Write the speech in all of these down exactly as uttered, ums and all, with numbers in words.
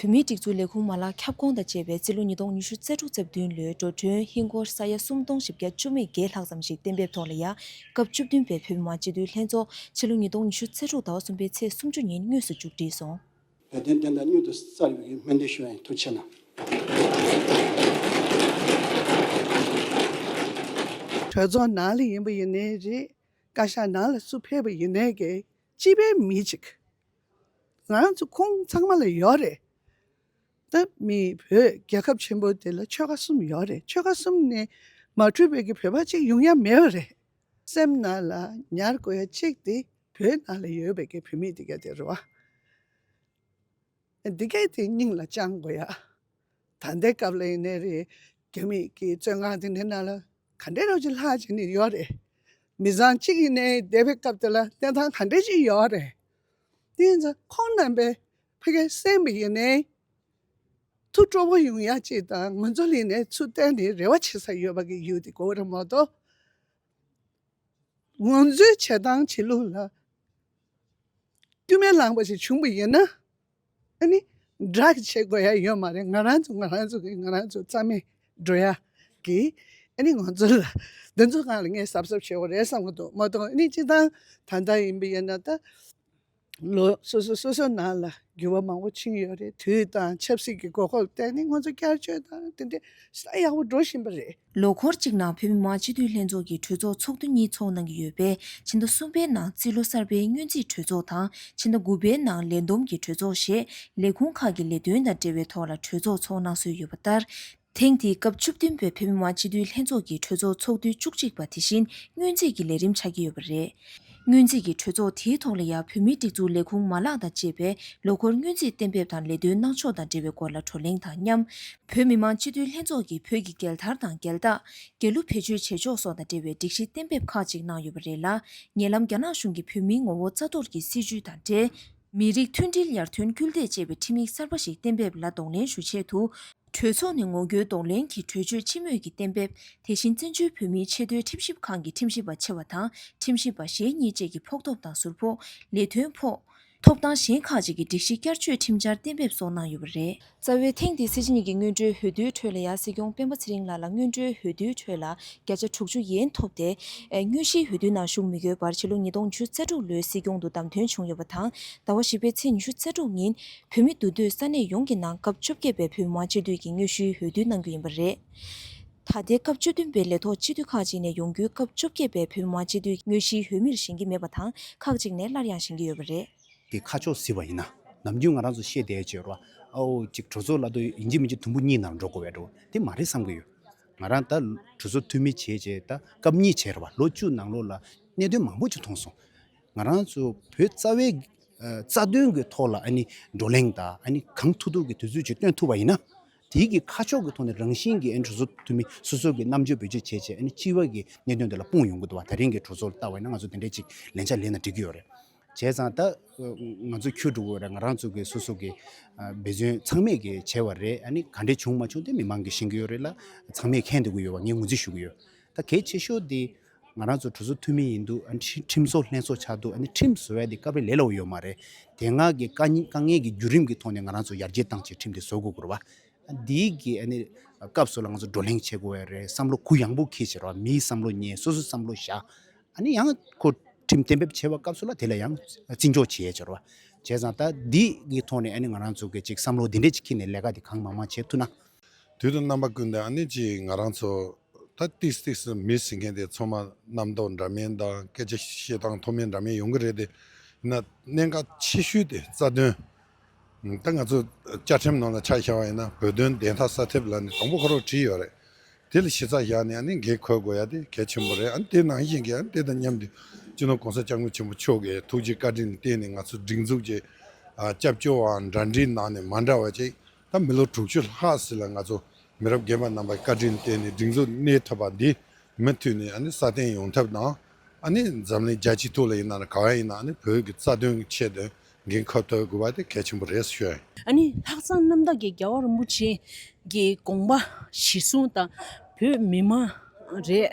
བོད་མིའི་སྒྲིག་འཛུགས་ལས་ཁུངས་མ་ལག་ཁྱབ་ཁོངས་དང་བཅས་པའི་རྩིས་ལོ་ཉིས་སྟོང་ཉི་ཤུ་རྩ་དྲུག་རྩ་བདུན་ལོའི་འགྲོ་གྲོན་ཧིན་སྒོར་ས་ཡ་སུམ་སྟོང་བཞི་བརྒྱ་བཅུ་མེད་བརྒྱད་ལྷག་ཙམ་ཞིག་གཏན་འབེབས་ཐོག་ལ་ཡ། སྐབས་བཅུ་བདུན་པའི་བོད་མི་མང་སྤྱི་འཐུས་ལྷན་ཚོགས་ཕྱི་ལོ་ཉིས་སྟོང་ཉི་ཤུ་རྩ་དྲུག་ཟླ་བ་གསུམ་པའི་ཚེས་སུམ་ཅུ་ཉིན་དངོས་སུ་མཇུག་སྒྲིལ་སོང་། བོད་དོན་བདེན་མཐའ་མྱུར་དུ་གསལ་བའི་སྨོན་འདུན་ཞུ་ཡ་ཡིན། ཐུགས་རྗེ་གནང་། གྲོས་ཚོགས་ནང་ལ་ཡིན་པ་ཡིན་ནའི་རེད། བཀའ་ཤག་ནང་ལ་སུ་ཕེབས་པ་ཡིན་ནའི་གི་སྤྱི་པའི་མི་གཅིག་ང་རང་ཚོ་ཁོང་ཚང་མ་ལ་ཡོད་རེད། ད་མི་བོད་རྒྱལ་ཁབ་ཆེན་པོ་དེ་ལ་ཆོལ་ཁ་གསུམ་ཡོད་རེད། ཆོལ་ཁ་གསུམ་ནས་མ་འཕྲོད་པའི་གི་བོད་པ་གཅིག་ཡོང་ཡ་མེད་པ་རེད། སེམས་ནང་ལ་ཉར་དགོས་ཡ་གཅིག་དེ་བོད་ནང་ལ་ཡོད་པའི་གི་བོད་མི་དེ་ག་དེ་རེད་བ། འདི་གས་དེ་སྙིང་ལ་བཅངས་དགོས་ཡ། ད་ལྟའི་སྐབས་ལ་ཡིན་ནའི་རེད། རྒྱ་མི་གི་བཙོན་ཁང་དེ་འདྲའི་ནང་ལ་ག་འདྲའི་རོགས་ཀྱི་ལྷག་ཅིག་ནི་ཡོད་རེད། མི་ཚང་གཅིག་ཡིན་ནའི་འདས་པའི་སྐབས་དེ་ལ་གནས་སྟངས་ག་འདྲའི་ཅིག་ཡོད་རེད། དེ་ཡིན་ཙང་ཁོང་རྣམ་པས་ཕ་གིར་གསན་པ་ཡིན་ནའི་ཐུགས་སྤྲོ་པོ་ཡོང་ཡ་ཅིག་དང་། ང་ཚོ་ལ་ཡིན་ནའི་ཚུར་བལྟས་ནས་རེ་བ་བྱེད་ས་ཡོད་པ་གི་ཡུལ་དེ་དགོས་རེད་མ་གཏོགས། ང་ཚོའི་བྱེད་སྟངས་བྱེད་ལུགས་ལ་སྐྱོན་མེད་ལངས་པ་ཞིག་བྱུང་བ་ཡིན་ན། ཨ་ནི་འདྲ་བྱེད་དགོས་ཡ་ཡོད་མ་རེད། ང་རང་ཚོ་ང་རང་ཚོ་གི་ང་རང་ཚོ་རྩ་མེད་འགྲོ་ཡ་གི། ཨ་ནི་ང་ཚོ་ལ་འདི་ཚོ་སྒང་ལ་ངས་གཟབ་གཟབ་བྱེད་དགོས་རེད་བསམ་གི་འདུག་མ་གཏོགས། ཨ་ནི་སྤྱིར་བཏང་ད་ལྟ་ཡིན་པ་ཡིན་ན་ད། ལོ་སོ་སོ་སོ་སོའི་ནང་ལ་འགྱུར་བ་མང་པོ་ཕྱིན་ཡོད་རེད། དུས་དང་ཆབ་སྲིད་ཀྱི་དགོས་མཁོ་ལ་བརྟེན་ནས་ང་ཚོ་བསྐྱར་བཅོས་དང་དེ་འདྲ་ཞེ་དྲག་ཡག་པོ་འགྲོ་བཞིན་པ་རེད། ལོ་འཁོར་གཅིག་ནང་བོད་མི་མང་སྤྱི་འཐུས་ལྷན་ཚོགས་ཀྱི་གྲོས་ཚོགས་ཚོགས་དུས་གཉིས་ཚོགས་གནང་གི་ཡོད་པས། ཕྱི་ཟླ་གསུམ་པའི་ནང་རྩིས་ལོ་གསར་པའི་སྔོན་རྩིས་གྲོས་ཚོགས་དང་། ཕྱི་ཟླ་དགུ་པའི་ནང་ལས་བསྡོམས་ཀྱི་གྲོས་ཚོགས་ཞེས་ལས་ཁུངས་ཁག་གི་ལས་དོན་དང་འབྲེལ་བའི་ཐོག་ལ་གྲོས་ཚོགས་ཚོགས་གནང་སྲོལ་ཡོད་པ་ལྟར། ཐེངས་འདིའི་སྐབས་བཅུ་བདུན་པའི་བོད་མི་མང་སྤྱི་འཐུས་ལྷན་ཚོགས་ཀྱི་གྲོས་ཚོགས་ཚོགས་དུས་བཅུ་གཅིག་པ་དེ་བཞིན་སྔོན་རྩིས་ཀྱི་ལས་རིམ་ཆགས་ཀྱི་ཡོད་པ་རེད། སྔོན་རྩིས་ཀྱི་གྲོས་ཚོགས་དེའི་ཐོག་ལ་ཡང་བོད་མིའི་སྒྲིག་འཛུགས་ལས་ཁུངས་མ་ལག་དང་བཅས་པས་ལོ་འཁོར་སྔོན་རྩིས་གཏན་འབེབས་དང་ལས་དོན་གནང་ཕྱོགས་དང་འབྲེལ་བའི་སྐོར་ལ་བགྲོ་གླེང་དང་མཉམ། བོད་མི་མང་སྤྱི་འཐུས་ལྷན་ཚོགས་ཀྱིས་བོད་ཀྱི་རྒྱལ་དར་དང་རྒྱལ་རྟགས། རྒྱལ་གླུ་བེད་སྤྱོད་བྱེད་ཕྱོགས་སོགས་དང་འབྲེལ་བའི་སྒྲིག་གཞི་གཏན་འབེབས་ཁག་ཅིག་གནང་ཡོད་པ་རེད་ལ། ཉེ་ལམ་རྒྱ་ནག་གཞུང་གིས་བོད་མིའི་ངོ་བོ་རྩ་གཏོར་གྱི་སྲིད་བྱུས་དང་འབྲེལ། མི་རིགས་མཐུན་སྒྲིལ་ཡར་ཐོན་སྐུལ་འདེད་ཅེས་པའི་ཁྲིམས་ཡིག་གསར་པ་ཞིག་གཏན་འབེབས་ལ་གདོང་ལེན་ཞུ་ཆེད་དུ། གྲོས་ཚོགས་ནས་ངོ་རྒོལ་གདོང་ལེན་གྱི་གྲོས་ཆོད་སྤྱི་མོས་ཀྱི་གཏན་འབེབས། དེ་བཞིན་བཙན་བྱོལ་བོད་མིའི་ཆེས་མཐོའི་ཁྲིམས་ཞིབ་ཁང་གི་ཁྲིམས་ཞིབ་པ་ཆེ་བ་དང་ཁྲིམས་ཞིབ་པ་གཞན་གཉིས་བཅས་ཀྱི་ཕོགས་ཐོབ་དང་ཟུར་ཕོགས། ལས་དོན་ཕོགས། ཐོབ་ཐང་གཞན་ཁག་ཅིག་གི་སྒྲིག་གཞི་བསྐྱར་བཅོས་ཁྲིམས་འཆར་གཏན་འབེབས་སོགས་གནང་ཡོད་པ་རེད། རྩ་བའི་ཐེངས་འདིའི་སྲིད་སྤྱི་གཉིས་ཀྱི་སྔོན་འགྲོའི་འོས་བསྡུའི་ཁྲོད་ལ་ཡང་སྲིད་སྐྱོང་སྤེན་པ་ཚེ་རིང་ལགས་ལ་སྔོན་འགྲོའི་འོས་བསྡུའི་ཁྲོད་ལ་བརྒྱ་ཆ་དྲུག་ཅུ་ཡན་ཐོབ་སྟེ། དངོས་གཞིའི་འོས་བསྡུའི་ནང་ཞུགས་མི་དགོས་པར་ཕྱི་ལོ་ཉིས་སྟོང་ཉི་ཤུ་རྩ་དྲུག་ལོའི་སྲིད་སྐྱོང་དུ་བདམས་ཐོན་བྱུང་ཡོད་པ་དང་། ཟླ་བ་བཞི་པའི་ཚེས་ཉི་ཤུ་རྩ་དྲུག་ཉིན། བོད་མི་འདུས་སྡོད་ས་གནས་ཡོངས་ཀྱི་ནང་སྐབས་བཅོ་བརྒྱད་པའི་བོད་མི་མང་སྤྱི་འཐུས་ཀྱི་དངོས་གཞིའི་འོས་བསྡུ་གནང་རྒྱུ་ཡིན་པ་རེད། ད་ལྟའི་སྐབས་བཅུ་བདུན་པའི་ལས་ཐོག་སྤྱི་འཐུས་ཁག་ཅིག་ནས་ཡོང་རྒྱུའི་སྐབས་བཅོ་བརྒྱད་པའི་བོད་མི་མང་སྤྱི་འཐུས་དངོས་གཞིའི་འོས་མིར་བཞེངས་ཀྱི་མེད་པ་དང་། ཁག་ཅིག་ནས་སླར་ཡང་བཞེངས་ཀྱི་ཡོད་པ་རེད། གི་ཁ་ཕྱོགས་གཟིགས་པ་ཡིན་ན། ནམ་རྒྱུན་ང་རང་ཚོ་བཤད་བསྡད་ཡོད་རེད་བ། ཨོ་ཅིག་གྲོས་ཚོགས་ལབ་དུས་ཡིན་གཅིག་མིན་གཅིག་དུམ་བུ་གཉིས་ནང་འགྲོ་དགོས་པ་འདྲ་བོ་དེ་མ་རེད་བསམ་གྱི་ཡོད། ང་རང་ད་གྲོས་ཚོགས་འཐུས་མི་བྱས་བྱས་ད་སྐབས་གཉིས་བྱས་རེད་བ། ལོ་བཅུ་ནང་ལོགས་ལ་གནད་དོན་མང་པོ་ཅིག་མཐོང་སོང་། ང་རང་ཚོ་བོད་རྩ་བའི་ཨ་རྩ་དོན་གྱི་ཐོག་ལ་ཨ་ནི་བགྲོ་གླེང་དང་ཨ་ནི་གང་ཐུབ་ཐུབ་ཀྱི་དུས་ཚོད་ཅིག་བཏོན་ཐུབ་པ་ཡིན་ན། དེའི་གི་ཁ་ཕྱོགས་ཀྱི་ཐོག་ནས་རང་བཞིན་གྱིས་ཨ་ནི་གྲོས་ཚོགས་འཐུས་མི་སོ་སོ་གི་རྣམ་དཔྱོད་བེད་སྤྱོད་བྱས་བྱས་ཨ་ནི་སྤྱི་པ་གི་གནད་དོན་དེ་ལ་སྤུངས་ཡོང་གི་འདུག་བ། ད་རིང་གི་གྲོས་ཚོགས་ལ་ལྟ་བ་ཡིན་ན་ང་ཚོ་དེ་འདྲའི་ཅིག་ལན་ཆ་ལེན་ན་འགྲིག་གི་ཡོད་རེད། བྱས་ཙང་ད་ང་ཚོ་ཁྱོད་འགྲོ་དགོས་རེད། ང་རང་ཚོ་གི་སོ་སོ་གི་ཨ་འབད་བརྩོན་ཚང་མས་གི་བྱས་པ་རེད། ཨ་ནི་ག་འདྲས་བྱུང་མ་བྱུང་དེ་མི་མང་གིས་ཤེས་ཀྱི་ཡོད་རེད་ལ། ཚང་མས་མཁྱེན་བསྡད་ཀྱི་ཡོད་པ་ངས་ངོས་འཛིན་ཞུ་གི་ཡོད། ད་གལ་ཆེ་ཤོས་དེ་ང་རང་ཚོ་གྲོས་ཚོགས་འཐུས་མི་ཡིན་དུས་ཨ་ནི་ཁྲི་ཁྲིམས་བཟོ་ལྷན་ཚོགས་ཆགས་དུས་ཨ་ནི་ཁྲིམས་བཟོ་ཡ་དེ་སྐབས་རེ་ལས་སླ་པོ་ཡོད་མ་རེད། དེ་སྔ་གི་དཀའ་ངལ་དཀའ་ངལ་གྱི་བརྒྱུད་རིམ་གྱི་ཐོག་ནས་ང་རང་ཚོ་ཡར་རྒྱས་བཏང་བྱས་ཁྲིམས་དེ་བཟོ་དགོས་ཀྱི་རེད་བ། འདིའི་གི་ཨ་ནི་སྐབས་སུ་ལ་ང་ཚོ་བགྲོ་གླེང་བྱེད་དགོས་ཡ་རེད། བསམ་བློ་གུ་ཡངས་པོ་འཁྱེར་བྱས་རེད་བ། མིའི་བསམ་བློ་ཉན། སོ་སོའི་བསམ་བློ་བཞག་ཨ་ནི་ཡང་ཁོ་ཁྲིམས་གཏན་འབེབས་བྱས་པ་སྐབས་སུ་ལ་དེ་ལ་ཡང་བརྩི་འཇོག་བྱེད་ཡས་བྱས་རེད་བ། བྱས་ཙང་ད་འདི་གི་ཐོག་ནས་ཨ་ནི་ང་རང་ཚོ་གི་ཅིག་བསམ་བློ་འདི་འདྲས་ཅིག་འཁྱེར་ནས་ལས་ཀ་འདི་གང་མང་མང་བྱེད་ཐུབ་ན། དུས་དང་རྣམ་པ་ཀུན་ཏུ་ཨ་ནི་ཅིག་ང་རང་ཚོ་ད་ཏིག་ཏིག་སེ་མི་ཟེར་མཁན་དེ་ཚང་མ་རྣམ་རྟོག་འདྲ་མིན་དང་སྐད་ཆ་བཤད་སྟངས་མཐོ་དམན་འདྲ་མིན་ཡོང་གི་རེད་དེ། ཡིན་ན་གནད་འགག་ཆེ་ཤོས་དེ་རྩ་དོན། ད་ང་ཚོ་བཅའ་ཁྲིམས་ནང་ལ་ཆ་བཞག་པ་ཡིན་ན་བོད་དོན་བདེན་མཐའ་གསལ་ཐེབས་ལབ་ནས་དང་པོ་ཁོ་རང་བྲིས་ཡོད་རེད། དེ་ལ་གཞི་རྩ་བཞག་ནས་ཨ་ནི་འགན་འཁུར་དགོས་ཡ་དེ་གལ་ཆེན་པོ་རེད། ཨ་ནི་དེ་ནང་བཞིན་གྱི་ཨ་ནི་དེ་དང་མཉམ་དུ་སྤྱི་ནོར་༸གོང་ས་༸སྐྱབས་མགོན་ཆེན་པོ་མཆོག་གི་ཐུགས་རྗེ་བཀའ་དྲིན་ལ་བརྟེན་ནས་ང་ཚོ་སྒྲིག་འཛུགས་ཀྱི་ཨ་སྐྱབས་བཅོལ་བ་འདྲ་འདྲའི་ནང་ནས་མ་འདྲ་བ་ཅིག་ད་མི་ལོ་དྲུག་ཅུ་ལྷག་ཙམ་ལ་ང་ཚོ་མི་རབས་རྒན་པ་རྣམ་པའི་བཀའ་དྲིན་བརྟེན་ནས་སྒྲིག་འཛུགས་གནས་ཐུབ་པ་འདི་མུ་མཐུད་ནས་ཨ་ནི་སྲ་བརྟན་ཡོང་ཐབས་དང་། ཨ་ནི་འཛམ་གླིང་རྒྱལ་སྤྱིའི་ཐོག་ལ་ཡིན་ན་ག་བ་ཡིན་ན་ཨ་ནི་བོད་ཀྱི་རྩ་དོན་གྱི་ཆེད་དུ་འགན་འཁུར་ཐུབ་དགོས་པ་དེ་གལ་ཆེན་པོ་རེད་ཞུ་ཡ་ཡིན། ཨ་ནི་ལྷག་བསམ་རྣམ་དག་གིས་རྒྱལ་བ་རིན་པོ་ཆེ་གི་དགོངས་པ་གཞིར་བཟུང་དང་བོད་མི་མང་རེད།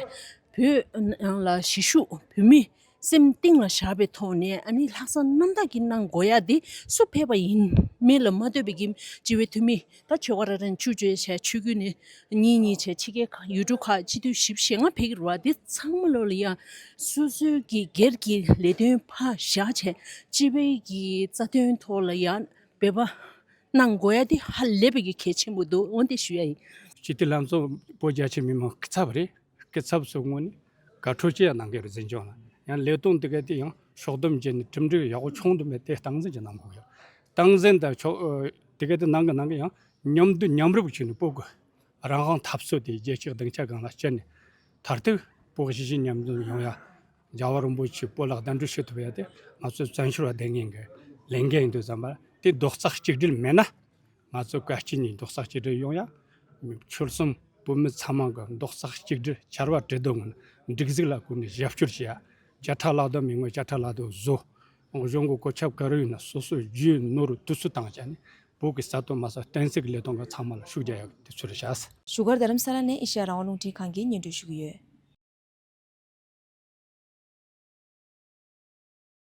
བོད་ནང་ལ་གཞིས་བཞུགས་བོད་མི་ སེམས་གཏིང་ལ་བཞག་པའི་ཐོག་ནས་ཨ་ནི་ལྷག་བསམ་རྣམ་དག་གིས་གནང་དགོས་ཡ་དེ་སུ་ཕེབས་པ་ཡིན་མིན་ལ་མ་ལྟོས་པའི་གི་སྤྱི་བའི་འཐུས་མི། ད་ཆོལ་ཁ་ར་རན་ཆུ་བཅོས་བྱས་ཆོས་བརྒྱུད་ནས་གཉིས་གཉིས་བྱས་ཕྱི་རྒྱལ་ཁག་ཡུལ་གྲུ་ཁག་སྤྱི་འཐུས་བཞི་བཅུ་ཞེ་ལྔ་ཕེབས་ཀྱི་རེད་བ། དེ་ཚང་མ་ལོ་ལ་ཡ་སོ་སོའི་གི་སྒེར་གྱི་ལས་དོན་ཕར་བཞག་བྱས་སྤྱི་པའི་གི་རྩ་དོན་ཐོག་ལ་ཡ་འབད་པ་གནང་དགོས་ཡ་དེ་ཧ་ལས་པའི་གི་གལ་ཆེན་པོ་འདུག་འོན་ཏེ་ཞུ་ཡ་ཡིན། སྤྱི་འཐུས་ལྷན་ཚོགས་བོད་རྒྱ་ཆེ་མི་མང་སྐུ་ཚབ་རེད། སྐུ་ཚབ་ཚོའི་ངོས་ནས་བཀའ་འཁྲོལ་ཅི་ཡང་གནང་གི་རེད། འཛིན་སྐྱོང་ལ་ཡང་ལས་དོན་དེ་ག་དེ་ཡང་ཕྱོགས་བསྡོམས་བྱས་ནས་གྲུབ་འབྲས་ཡག་པོ་བྱུང་འདུག་མེད་དེ་སྟངས་འཛིན་ཅི་གནང་དགོས་ཡོད། སྟངས་འཛིན་དང་ཕྱོགས་ཨ་དེ་ག་དེ་གནང་གི་གནང་གི་ཡང་མཉམ་འདུས་མཉམ་རུབ་བྱས་ནས་བོད་ཀྱི་རང་དབང་འཐབ་རྩོད་དེ་རྒྱལ་སྤྱིའི་སྡིངས་ཆ་སྒང་ལ་བསྐྱལ་ནས་མཐར་ཐུག་བོད་གཞིས་བྱེས་མཉམ་འཛོམས་ཡོང་ཡ། རྒྱལ་བ་རིན་པོ་ཆེ་བོད་ལ་གདན་འདྲེན་ཞུ་ཐུབ་ཡ་དེ་ང་ཚོའི་བཙན་བྱོལ་བ་བསྡད་མཁན་གྱི་ལས་འགན་ཡིན་དུས་ཙམ་པ་དེ་རྡོག་རྩ་གཅིག་སྒྲིལ་མེད་ན། ང་ཚོ་བཀའ་སྤྱི་གཉིས་རྡོག་རྩ་གཅིག་སྒྲིལ་ཡོང་ཡ། ཆོལ་གསུམ་བོད་མི་ཚང་མ་གི་རྡོག་རྩ་གཅིག་སྒྲིལ་ཕྱར་བ་གྲུ་འདེགས་ངང་སྒྲིག་འཛུགས་ལ་སྒོ་ནས་རྒྱབ་སྐྱོར་བྱེད་ཡ། བཅད་ཁྲ་ལག་དོག་མི་དངོས་བཅད་ཁྲ་ལག་དོག་བཟོ། གཞུང་གི་གོ་ཁྱབ་ག་རེ་ཡོད་ན་སོ་སོས་རྒྱུས་ནོར་དུས་ཚོད་བཏང་བྱས་ནས་བོད་ཀྱི་རྩ་དོན་མ་ཟད་བསྟན་སྲིད་ཀྱི་ལས་དོན་གྱི་ཚང་མ་ལ་ཤུགས་རྒྱག་ཡ་གི་དུས་ཚོད་རེད་བཞག་ཟེར། བཞུགས་སྒར་རྡ་རམ་ས་ལ་ནས་ཨེ་ཤ་ཡ་རང་དབང་རླུང་འཕྲིན་ཁང་གིས་སྙན་སྒྲོན་ཞུ་གི་ཡོད།